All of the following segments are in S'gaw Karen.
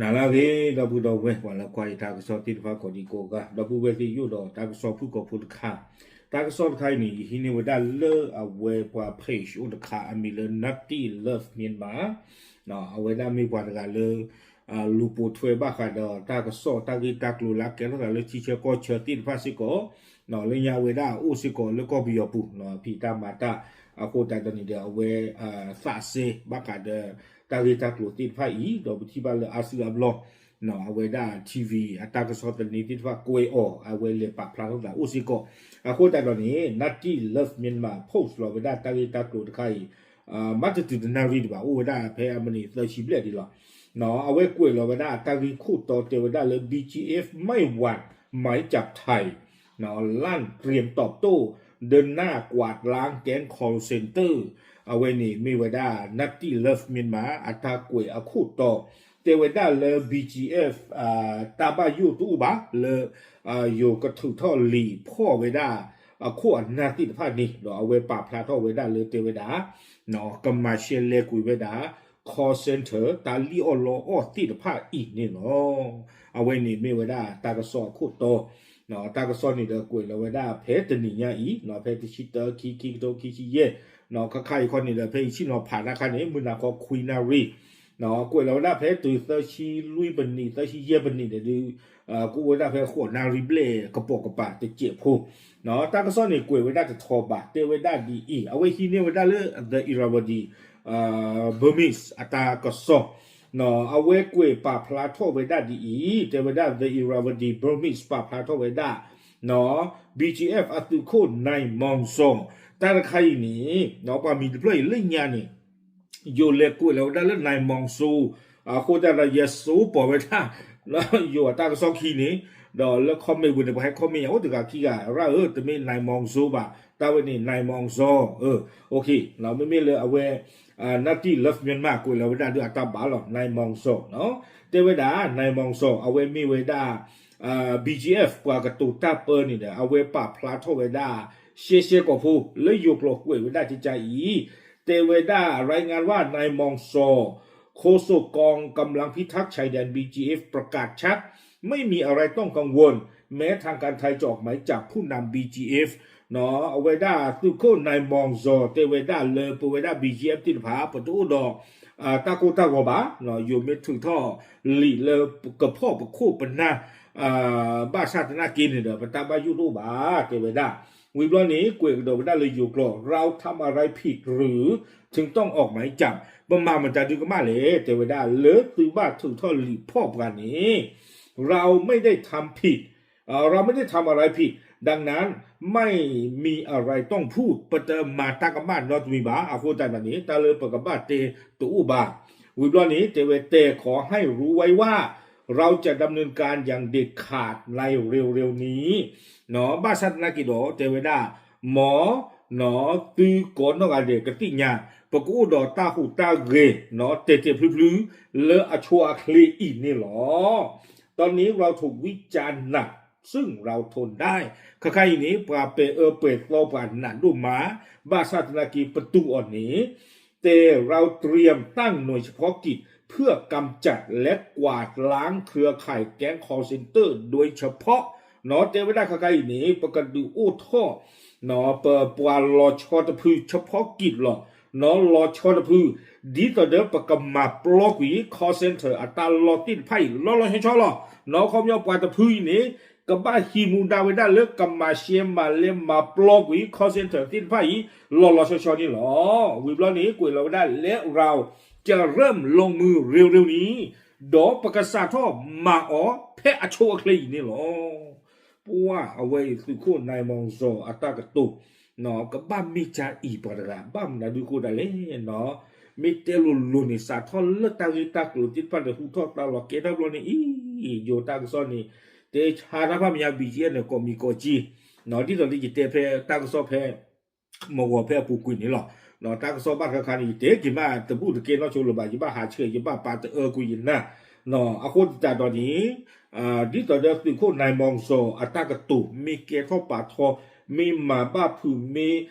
နၤလၢအဂ့ၤ ဒီပုၢ်ဒီဝဲၢ် ပှၤလၢကွၢ်ယတၢ်ကစီၣ်သ့ၣ်တဖၣ်ကိးဒံကိးဂၤ ဒီပုၢ်ဝဲၢ်သ့ၣ်ယိၣ်ဒီးတၢ်ကစီၣ်ဖုၣ်ကိာ်ဖိတခါ, တၢ်ကစီၣ်တခါအံၤန့ၣ် ယဟံးန့ၢ်ဝဲဒၣ်လၢအဝဲပှၤ page အိၣ်တခါ အမံၤလၢ Nutty Love Myanmar အဝဲဒၣ်မ့ၢ်ပှၤတဂၤလၢ လူၤပိာ်ထွဲဘၣ်ဃးဒီးတၢ်ကစီၣ်တၢ်ဂ့ၢ်တၢ်ကျိၤလၢအကဲထီၣ်သးလၢထံဆၢကီၢ်ဆၢသ့ၣ်တဖၣ်စ့ၢ်ကီး, လၢညါဝဲဒၣ်အအိၣ်စ့ၢ်ကီးလၢကီၢ်ပယီၤပူၤ ဖံးတၢ်မၤတၢ်အဃိသတးဒီးန့ၣ်ဒီး အဝဲသးစဲဘၣ်ဃးဒီးတၢ်ဂ့ၢ်တၢ်ကျိၤသ့ၣ်တဖၣ်အံၤ ဒီးပထံၣ်ဘၣ်လၢအါစုအါဘျီ အဝဲဒၣ် ထံၣ်ဝံၤ အတၢ်ကစီၣ်သန့သ့ၣ်တဖၣ်ကွဲးအီၤ အဝဲလဲၤပာ်ဖျါထီၣ်သးအိၣ်စ့ၢ်ကီး, အဃိသတးဒီးန့ၣ် Nutty Love Myanmar post လီၤဝဲဒၣ်တၢ်ဂ့ၢ်တၢ်ကျိၤတခါအံၤ မ့ၢ်တတုၤတနၣ်ရံၣ်ဒံးဘၣ် အိၣ်ဝဲဒၣ်ဖဲအမံးနံးသၢဆံဘျဲၣ်ဒံးလီၤ. အဝဲကွဲးလီၤဝဲဒၣ်အတၢ်ဂ့ၢ်ခိၣ်တီတဲဝဲဒၣ်လၢ ဘီကၠံအ့ၣ် မၢၣ်ဝၣ် မၢၣ်ကၠၣ်ထံး လၢၣ်တြံၣ်တီၣ်တိၣ် ဒုးနၢ်ကွၢ်တလၢ်ကဲ call center အဝဲန့ၣ်မ့ၢ်ဝဲဒၣ် Nutty Love Myanmar အတၢ်ကွဲးအခိၣ်တီ တဲဝဲဒၣ်လၢ ဘီကၠံအ့ၣ် တၢ်ဘၣ်ယိၣ်တအိၣ်ဘၣ်လၢ ယိၤကထုးထီၣ်လံာ်ဖီၣ်ဝဲဒၣ် အခိၣ်အနၢ်သ့ၣ်တဖၣ်န့ၣ် ဒီးအဝဲပာ်ဖျါထီၣ်ဝဲဒၣ်လၢတဲဝဲဒၣ် ကမၤရှဲလဲကွံာ်ဝဲဒၣ် call center တၢ်လံၣ်အီၣ်လီအီၣ်သ့ၣ်တဖၣ်အံၤန့ၣ်လီၤ. အဝဲန့ၣ်မ့ၢ်ဝဲဒၣ်တၢ်ကစီၣ်အခိၣ်တီ တၢ်ကစီၣ်န့ၣ်ဒီးကွဲးလီၤဝဲဒၣ်ဖဲတနံၤညါအံၤ ဖဲတဆံတၢ ခံ ခံကထိခံဆံယဲၢ် ခါခါအံၤခီန့ၣ်ဒီး ဖဲယဆ့ၣ်နီၤဖးတၢ်ခါန့ၣ် မုၢ်နၤခီခွံနၣ်ရံၣ် ကွဲးလီၤဝဲဒၣ်ဖဲတုၤသၢဆံလွံၢ်ပနံး သၢဆံယဲၢ်ပနံးန့ၣ်ဒီး ကအိၣ်ဝဲဒၣ်ဖဲဃိးနၣ်ရံၣ်ဘျဲၣ်ကပိာ်ကပၤတစဲးဖိ တၢ်ကစီၣ်န့ၣ်ကွဲးဝဲဒၣ်တထီဘၣ် တဲဝဲဒၣ်ဒ်အံၤ အဝဲဟံးန့ၢ်ဝဲဒၣ်လၢ The Irrawaddy Burmese အတၢ်ကစီၣ် အဝဲကွဲးပာ်ဖျါထီၣ်ဝဲဒၣ်ဒ်အံၤ တဲဝဲဒၣ် The Irrawaddy Burmese ပာ်ဖျါထီၣ်ဝဲဒၣ် ဘီကၠံအ့ၣ် အသုးခိၣ် နၢၣ်မီၣ်စီၤ တၢ်တခါအံၤန့ၣ် ပှၤမံၤတဖျၢၣ်အံၤလၢညါန့ၣ် ယိၤလဲၤကွဲးလီၤဝဲဒၣ်လၢ နၢၣ်မီၣ်စီၤ အဃိသတးဒီးယဲစိပီၤဝဲဒၣ် ယိၤအတၢ်ကစီၣ်ခံန့ၣ် ဒီးလၢ comment ပူၤန့ၣ် ပှၤဟဲ comment ယၤအိၣ်တဂၤခံဂၤ ရၢ်ဧၢ တမ့ၢ် နၢၣ်မီၣ်စီၤ ဘၣ် တၢ်ဝဲန့ၣ် နၢၣ်မီၣ်စီၤ မ့မ့ၢ်လၢအဝဲ Nutty Love Myanmar ကွဲးလီၤဝဲဒၣ်ဒုးအတၢ်ဘၣ်လီၤ နၢၣ်မီၣ်စီၤ တဲဝဲဒၣ် နၢၣ်မီၣ်စီၤ အဝဲမ့ၢ်ဝဲဒၣ် ဘီကၠံအ့ၣ် ပှၤကတိၤတၢ်ပၢန့ၣ်ဒီး အဝဲပာ်ဖျါထီၣ်ဝဲဒၣ် ရှဲရှဲကိာ်ဖိ လၢယိၤကျိာ်ကွဲးဝဲဒၣ်ကကါအံၤ တဲဝဲဒၣ် รายงานว่า นายมองซอ โฆษกกองกำลังพิทักษ์ชายแดน บีจีเอฟ ประกาศชัด ไม่มีอะไรต้องกังวล แม้ทางการไทยจะออกหมายจับผู้นำ บีจีเอฟ အဝဲဒၣ်သုးခိၣ် နၢၣ်မီၣ်စီၤ တဲဝဲဒၣ်လၢပဝဲဒၣ် ဘီကၠံအ့ၣ် သ့ၣ်တဖၣ် ပတအိၣ်ဒီး တၢ်ကိၢ်တၢ်ဂီၤဘၣ်, ယိၤမ့ၢ်ထုးထီၣ်လံာ်လၢကဖီၣ်ပခိၣ်ပနၢ် ဘၣ်ဆၣ်သနာ်က့န့ၣ်ဒီး ပတၢ်ဘၣ်ယိၣ်တအိၣ်ဘၣ် တဲဝဲဒၣ်, ဝံၤဘျီန့ၣ် ကွဲးကဒီးဝဲဒၣ်လၢယိၤကျိာ် เราทำอะไรผิดหรือถึงต้องออกหมายจับ ပမၤမတၤဒုကမၣ်လဲၣ် တဲဝဲဒၣ် လၢသုဘၣ်ထုးထီၣ်လံာ်ဖီၣ်ပှၤန့ၣ် เราไม่ได้ทำผิด เราไม่ได้ทำอะไรผิด ดังนั้นไม่มีอะไรต้องพูด ပတမၤတၢ်ကမၣ်နီတမံၤဘၣ် အဃိသတးဒီးန့ၣ် တၢ်လၢပကဘၣ်တဲတအိၣ်ဘၣ်, ဝံၤဘျီန့ၣ် တဲဝဲ แต่ขอให้รู้ไว้ว่า เราจะดำเนินการอย่างเด็ดขาดในเร็วๆนี้ ဘၣ်ဆၣ်သနာ်က့ဒီး တဲဝဲဒၣ် မ်သုကိးနီၢ်ဂၤဒဲးကသ့ၣ်ညါ ပကအိၣ်ဒီးတၢ်ဟူးတၢ်ဂဲၤ တဲာ်တဲာ်ဖျုဖျု လၢအဆိအချ့အံၤန့ၣ်လီၤ. ตอนนี้เราถูกวิจารณ์หนัก ซึ่งเราทนได้ ခါခါအံၤန့ၣ် ပှၤပဲာ်အၢပဲာ်သီပှၤနးဒိၣ်မး ဘၣ်ဆၣ်သနာ်က့ ပတူၢ်အီၤန့ၣ် แต่เราเตรียมตั้งหน่วยเฉพาะกิจเพื่อกำจัดและกวาดล้างเครือข่ายแก๊ง call center โดยเฉพาะ တဲဝဲဒၣ်ခါခါအံၤန့ၣ် ပကဒုးအိၣ်ထီၣ် ပပှၤလီၤဆီတဖု เฉพาะกิจ လီၤ လီၤဆီတဖု ဒ်သိးဒီးပကမၤပျီကွံာ် call center အတၢ်လီၢ်သ့ၣ်တဖၣ်အံၤ လီၤလီၤဆီဆီလီၤ. ခီပညီပှၤတဖုအံၤန့ၣ် ကဘၣ်ဟံးမူဒါဝဲဒၣ်လၢကမၤရှဲမၤလဲမၤပျီကွံာ် call center သ့ၣ်တဖၣ်အံၤ လီၤလီၤဆီဆီန့ၣ်လီၤ. ဝံၤဘျီန့ၣ် ကွဲးလီၤဝဲဒၣ် และเราจะเริ่มลงมือเร็วๆนี้ ဒီးပကစးထီၣ်မၤအီၤဖဲအဆိအချ့အံၤန့ၣ်လီၤ. ပှၤအဝဲအံၤသုးခိၣ် နၢၣ်မီၣ်စီၤ အတၢ်ကတိၤ ကဘၣ်မ့ၢ်ကါအံၤပှၤတဂၤ ဘၣ်မနုၤဒုးဃိဒၣ်လဲၣ် မ့ၢ်တဲလိၤလိၤန့ၣ် စးထီၣ်လၢတၢ်ဂ့ၢ်တၢ်ကျိၤသ့ၣ်တဖၣ်န့ၣ် ဟူးထီၣ်သါလီၤကဲထီၣ်ဘျီန့ၣ်အံၤ ယိၤတၢ်ကစီၣ်န့ၣ် တဲဆါတၢ်ဖးမံၤညါ ဘီကၠံအ့ၣ် န့ၣ် ကိးမံၤကိးကၠံ ဒ်သိးလၢယတဲဖဲတၢ်ကစီၣ်ဖဲ မဂီၤဖဲအပူၤကွံာ်န့ၣ်လီၤ. တၢ်ကစီၣ်ဘၣ်တခါခါန့ၣ် ယတဲက့ၤမးတဘူၣ်တကဲနီၢ်ဆိလိၤဘၣ် ယဘၣ်ဟးဆှဲး ယဘၣ်ပာ်တအၢကွံာ်ယနၢ် အဃိသတးဒီးန့ၣ် ဒ်သိးဒီးသုးခိၣ် နၢၣ်မီၣ်စီၤ အတၢ်ကတိၤမ့ၢ်ကဲထီၣ်ပာ်ထီ မ့ၢ်မၤဘၣ်ဖုး မ့ၢ်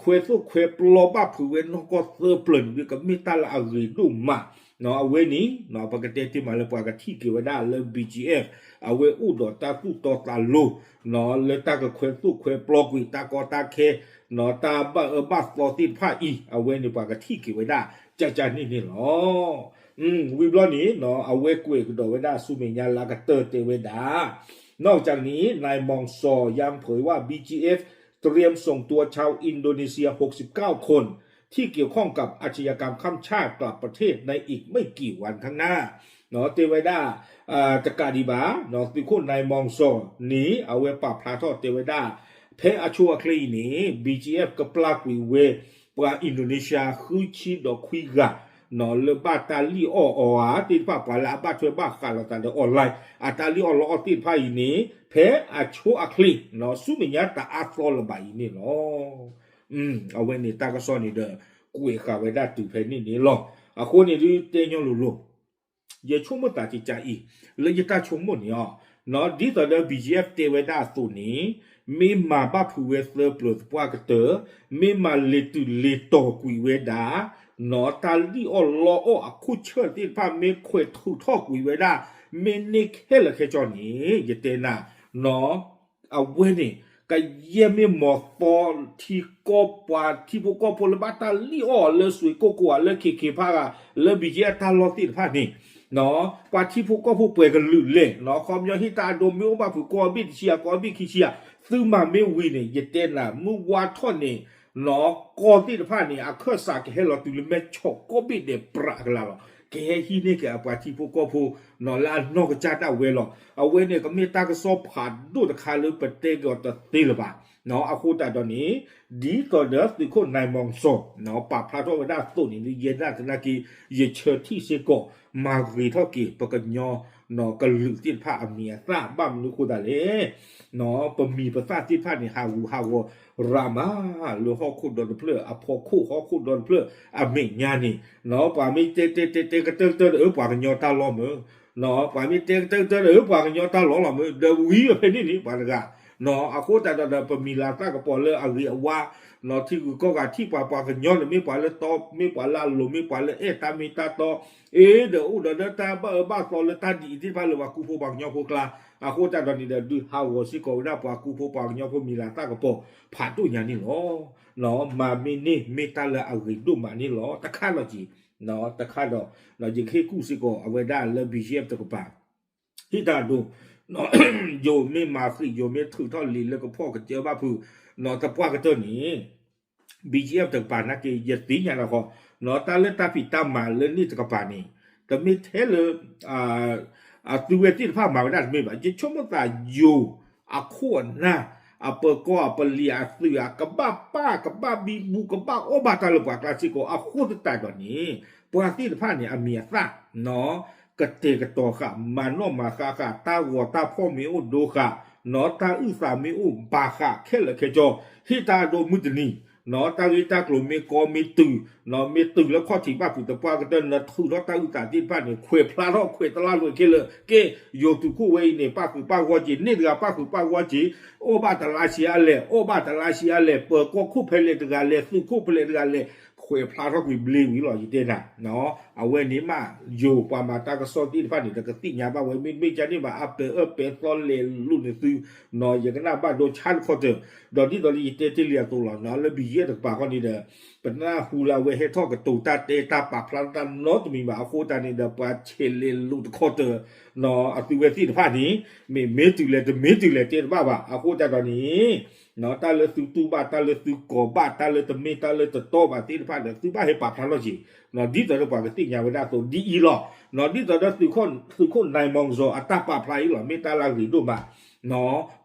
ခွဲသိၣ်ခွဲပျီဘၣ်ဖုးဝဲနီၢ်ကီၢ်သၢပျၢၤန့ၣ် ကမ့ၢ်တၢ်လၢအဂ့ၤဒိၣ်မး အဝဲန့ၣ် ပကတဲတ့ၢ်မးလၢပှၤကထံၣ်က့ၤဝဲဒၣ်လၢ ဘီၣ်ကၠံအ့ၣ် အဝဲအိၣ်ဒီးတၢ်သူၣ်တီသးလိၤ လၢတၢ်ကခွဲသိၣ်ခွဲပျီကွံာ်တၢ်ကီတၢ်ခဲ တၢ်ဘၣ်အၢဘၣ်သီသ့ၣ်တဖၣ်အံၤ အဝဲန့ၣ်ပှၤကထံၣ်က့ၤဝဲဒၣ် ကၠၢ်ကၠၢ်န့ၣ်န့ၣ်လီၤ. ဝံၤဘျီန့ၣ် အဝဲကွဲးကဒီးဝဲဒၣ်ဆူမဲာ်ညါလၢအကတၢၢ်တဲဝဲဒၣ် นอกจากนี้นายมองซอยังเผยว่า บีจีเอฟ เตรียมส่งตัวชาวอินโดนีเซีย หกสิบเก้าคน ที่เกี่ยวข้องกับอาชญากรรมข้ามชาติกลับประเทศในอีกไม่กี่วันข้างหน้า တဲဝဲဒၣ် တကးဒံးဘၣ် သုးခိၣ်နၢၢ်မီၣ်စီၣ်န့ၣ် အဝဲပာ်ဖျါထီၣ်တဲဝဲဒၣ် ဖဲအဆိအချ့အံၤန့ၣ် ဘီၣ်ကၠံအ့ၣ် ကပျၢ်ကွံာ်ဝဲ ပှၤအံၣ်ဒိၣ်န့ၣ်ၡံယါ ဃုဆံဒီးခွံဂၤ လၢဘၣ်တၢ်လံၣ်အီၣ်အီၤဧါသ့ၣ်တဖၣ် ပှၤလၢအဘၣ်ထွဲဘၣ်ဃးလိာ်သးဒီး online အတၢ်လံၣ်အီၣ်လီအီၣ်သ့ၣ်တဖၣ်အံၤန့ၣ် ဖဲအဆိအချ့ ဆူမဲာ်ညါတအါသီလၢၤဘၣ်အံၤန့ၣ်လီၤ. အဝဲန့ၣ်တၢ်ကစီၣ်န့ၣ်ဒီး ကွဲးဃာ်ဝဲဒၣ်တုၤဖဲန့ၣ်န့ၣ်လီၤ. အဃိန့ၣ်ဒုးတဲညီလိၤလိၤ ယဆိကမိၣ်သးကကးအံၤ လၢယတၢ်ဆိကမိၣ်န့ၣ်အီၤ ဒ်သိးဒီး ဘီၣ်ကၠံအ့ၣ် တဲဝဲဒၣ်အသိးန့ၣ် မ့ၢ်မၤဘၣ်ဖုးဝဲသၢပျၢၤသပှၢ်ကတၢၢ် မ့ၢ်မၤလဲၤတုၤလဲၤတီၤကွံာ်ဝဲဒၣ် တၢ်လံၣ်အီၣ်လီအီၣ်အခိၣ်ဆၢၣ်သ့ၣ်တဖၣ် မ့ၢ်ခွဲးထုးထီၣ်ကွံာ်ဝဲဒၣ် မ့ၢ်န့ၢ်ခဲလၢာ်ခဲဆ့န့ၣ် ယတဲနၤ အဝဲန့ၣ် ကယဲၢ်မ့ၢ်မီၢ်သီထံကီၢ် ပှၤထံဖိကီၢ်ဖိလၢဘၣ်တၢ်လံၣ်အီၣ်လၢစွ့ၣ်ကိၣ်ကိၣ်ဧါ လၢခ့ခ့ဖးဂၤ လၢဘီၣ်ကၠံအ့ၣ်တၢ်လီၢ်သ့ၣ်တဖၣ်န့ၣ် ပှၤထံဖိကီၢ်ဖိပှဲၤကလုာ်လဲၣ် ခီပညီဟ့ၣ်တၢ်အဒိမ့ၢ်အိၣ်ဘၣ်ဖုးကီၢ်ဘ့ၣ်တဆံယၤ ကီၢ်ဘ့ၣ်ခံဆံယၤ သုမၤမ့ၢ်ဝံၤန့ၣ် ယတဲနၤ မုၢ်ဝါထီၣ်န့ၣ် ကီၢ်သ့ၣ်တဖၣ်န့ၣ် အခၢၣ်စးကဟဲလီၤတုၤလၢမဲၢ်ဆီးကီၢ်ဘ့ၣ်ဒဲးပြးကလာ်လီၤ. ကဟဲဟံးန့ၢ်က့ၤအပှၤထံဖိကီၢ်ဖိ လၢအနီၢ်ကစၢ်ဒၣ်ဝဲလီၤ. အဝဲန့ၣ်ကမ့ၢ်တၢ်ကစီၣ်ဖးဒိၣ်တခါလၢပတဲက့ၤအီၤတသ့လၢၤဘၣ်. အဃိသတးဒီးန့ၣ် ဒ်သိးဒီးသုးခိၣ်နၢၢ်မီၣ်စီၣ် ပာ်ဖျါထီၣ်ဝဲဒၣ်အသိးန့ၣ် ယဲဒၣ်သနာ်က့ ယဆၢထံၣ်စ့ၢ်ကီး မၤဂ့ၤထီၣ်က့ၤ ပကညီကလုာ်သ့ၣ်တဖၣ်အမံၤအသၣ် ဘၣ်မနုၤအဃိသတးလဲၣ် ပမံၤပသၣ်သ့ၣ်တဖၣ်န့ၣ် ဟးဂူာ်ဟးဂီၤရၤမး လၢဟီၣ်ခိၣ်ဒီတဖျၢၣ်အဖီခိၣ် ဟီၣ်ခိၣ်ဒီတဖျၢၣ်အမဲာ်ညါန့ၣ် ပှၤမ့ၢ်တဲတဲတဲတဲကတၢၢ်ကတၢၢ်ဒီး အၢ ပှၤကညီတၢ်လီၢ်မုၢ် ပှၤမ့ၢ်တဲကတၢၢ်ကတၢၢ်ဒီး အၢ ပှၤကညီတၢ်လီၢ်လီၤမုၢ် ဒီးဝံၤဖဲန့ၣ်န့ၣ် ပှၤတဂၤ အဃိသတးဒီး ပမံၤလၤသၣ်ကပီၤလၢအဂ့ၤအဝါ ထံဂုၤကီၢ်ဂၤထံၣ်ပှၤ ပှၤကညီန့ၣ် မ့ၢ်ပှၤလၢတီ မ့ၢ်ပှၤလၢအလိၤ မ့ၢ်ပှၤလၢအဲၣ်တၢ်မ့ၢ်တၢ်တီ အ့ ဒီးအိၣ်ဒီးလၢတၢ်ဘၣ်အၢဘၣ်သီလၢတၢ်ဒ်အံၤသ့ၣ်တဖၣ်လၢပှၤကူဖိပှၤကညီဖိအကျါ အဃိသတးဒီးန့ၣ်ဒီး ဒုးဟးဂီၤစ့ၢ်ကီးဝဲဒၣ်ပှၤကူဖိပှၤကညီဖိမံၤလၤသၣ်ကပီၤ ဖးဒိၣ်ညါန့ၣ်လီၤ. မၤမ့ၢ်န့ၢ် မ့ၢ်တၢ်လၢအဂ့ၤဒိၣ်မးန့ၣ်လီၤ. တခါလီၤက့ၤ တခါဒီး ယကဟ့ၣ်ကူၣ်စ့ၢ်ကီးအဝဲဒၣ်လၢ ဘီၣ်ကၠံအ့ၣ် တကပၤ ဟ့ၣ်တၢ်ဒိ ယိၤမ့ၢ်မၤဃံး ယိၤမ့ၢ်ထုးထီၣ်လံာ်လၢကဖီၣ်ကစၢဘၣ်ဖုး သပှၢ်ကတၢၢ်န့ၣ် ဘီၣ်ကၠံအ့ၣ် တကပၤနာ်က့ ယသ့ၣ်ညါလီၤဃီ တၢ်လၢတၢ်ဖံးတၢ်မၤလၢန့ၣ်တကပၤန့ၣ် တမ့ၢ်ထဲလၢ အသုဝဲသ့ၣ်တဖၣ်မၤဝဲဒၣ်တမ့ၢ်ဘၣ်. ယဆိကမိၣ်သးယိၤ အခိၣ်အနၢ် အပၢၤကီၢ်အပလံၤအသုး ကဘၣ်ပာ်ကဘၣ်ဘံဘူကဘၣ်အီၣ်ဘၣ်တၢ်လၢပှၤကျါစ့ၢ်ကီး အဃိသတးဒီးန့ၣ် ပှၤသ့ၣ်တဖၣ်န့ၣ် အမံၤအသၣ် ကတဲာ်ကတီၤဃာ် မၤနီၣ်မၤဃါဃာ် တၢ်ဂီၤတၢ်ဖီၣ်မ့ၢ်အိၣ်ဒိဃာ် တၢ်အုၣ်သးမ့ၢ်အိၣ်ဘၣ်ဃာ်ခဲလၢာ်ခဲဆ့ ဟ့ၣ်တၢ်ဒိမုၢ်တနံၤ တၢ်ဂ့ၢ်တၢ်ကျိၤမ့ၢ်ကီမ့ၢ်တုၤ မ့ၢ်တုၤလၢခီၣ်ထံးဘၣ်ဖုးသပှၢ်ကတၢၢ် နထုးထီၣ်တၢ်အုၣ်သးသ့ၣ်တဖၣ်န့ၣ် ခွဲးဖျါထီၣ်ခွဲးတလၢ်လွဲၢ်ခဲလၢာ် ကဲ ယိၤသုးခိၣ်ဝဲအံၤန့ၣ် ပၣ်ဃုာ်ပၣ်ဂီၢ်က့ၤ န့ၢ်တဂၤပၣ်ဃုာ်ပၣ်ဂီၢ်က့ၤ အီၣ်ဘၣ်တလါဆံးအါလဲၣ် အီၣ်ဘၣ်တလါဆံးအါလဲၣ် ပၢၤကီၢ်ခိၣ်ဖဲလဲၣ်တဂၤလဲၣ် သုးခိၣ်ဖဲလဲၣ်တဂၤလဲၣ် ခွဲးဖျါထီၣ်ကွံာ်ဘျ့ဝံၤလီၤ ယတဲနၤ အဝဲန့ၣ်မး ယိၤပှၤမၤတၢ်ကစီၣ်သ့ၣ်တဖၣ်န့ၣ် တကသ့ၣ်ညါဘၣ်ဝဲ မ့တမ့ၢ်ကန့ၣ်ဘၣ် အပၢၤအၢပၢၤသီလဲၤလိာ်န့ၢ်သု ယကနၣ်ဘၣ်ဒိဆါတခီတၢၢ် ဒီးဒ်သိးလၢယတဲတ့ၢ်လံအသိးလီၤ လၢဘီၣ်ကၠံအ့ၣ် တကပၤဃီန့ၣ်ဒီး ပနၢ်ဟူလၢအဝဲဟဲထီၣ်ကတိၤတၢ်တဲတၢ်ပာ်ဖျါတၢ်နီတမံၤဘၣ် အဃိသတးန့ၣ်ဒီး ပှၤဆဲးလဲၤလိာ်တခီတၢၢ် အသုဝဲသ့ၣ်တဖၣ်န့ၣ် မ့ၢ်မ့ၢ်တုၤလဲၣ်တမ့ၢ်တုၤလဲၣ်တဲတဘၣ်ဘၣ် အဃိသတးဒီးန့ၣ် တၢ်လၢသုတူၢ်ဘၣ် တၢ်လၢသုကိးဘၣ် တၢ်လၢတမ့ၢ်တၢ်လၢတတီဘၣ်သ့ၣ်တဖၣ်ဒီး သုဘၣ်ဟဲပာ်ဖျါထီၣ်က့ၤ ဒ်သိးဒီးပှၤကသ့ၣ်ညါဝဲဒၣ်အသိး ဒ်အံၤလီၤ ဒ်သိးဒီးသုးခိၣ် သုးခိၣ်နၢၢ်မီၣ်စီၣ် အတၢ်ပာ်ဖျါအံၤလီၤ မ့ၢ်တၢ်လၢအဂ့ၤဒိၣ်မး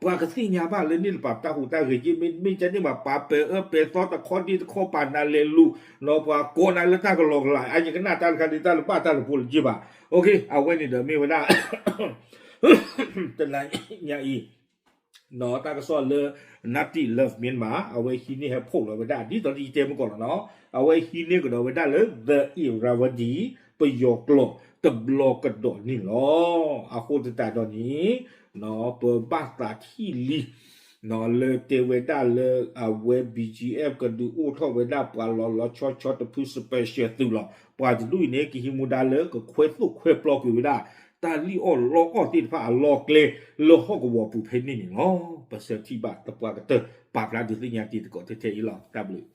ပှၤကသ့ၣ်ညါဘၣ်လၢန့ၣ်တပၤ ပတၢ်ဟူးတၢ်ဂဲၤက့ မ့မ့ၢ်ကန့ၣ်ဘၣ် ပှၤပၢၤအၢပၢၤသီတခီဒ့တခီ ပှၤနၤလဲၤလိာ် ပှၤကိးနၤလၢတၢ်ကလီကလီ အါ ယကနၣ်တၢ်တခါဒ် တၢ်တဘၣ်တၢ်တဖိးလၢၤက့ဘၣ် အဝဲန့ၣ်ဒီးမ့ၢ်ဝဲဒၣ် တနၤညါအံၤ တၢ်ကစီၣ်လၢ Native Love Myanmar အဝဲဟံးန့ၢ်ဟဲဖီၣ်လီၤဝဲဒၣ် ဒ်သိးလၢယတဲမုၢ်ကီၢ်လီၤနီၤ အဝဲဟံးန့ၢ်ကဒီးဝဲဒၣ်လၢ The Irrawaddy ပယီၤကျိာ်တဘျီကဒီးန့ၣ်လီၤ. အဃိသတးဒီးန့ၣ် ပဘၣ်သးထံၣ်လံ လၢတဲဝဲဒၣ်လၢအဝဲ B G F ကဒုးအိၣ်ထီၣ်ဝဲဒၣ်ပှၤလီၤလီၤဆီဆီတဖု special သုးလီၤ. ပှၤတဒူၣ်အံၤန့ၣ် ကဟံးမူဒါလၢကခွဲသိၣ်ခွဲပျီကွံာ်ဝဲဒၣ် တၢ်လံၣ်အီၣ်လီအီၣ်သ့ၣ်တဖၣ်အလီၢ်ကျဲ လၢဟီၣ်ကဝီၤပူၤဖဲန့ၣ်န့ၣ်လီၤ. ပဆၢထံၣ်ဘၣ်သပှၢ်ကတၢၢ် ပာ်ဖျါဒုးသ့ၣ်ညါတ့ၢ်သကိးထဲထဲအံၤလီၤ. တၢ်ဘျုး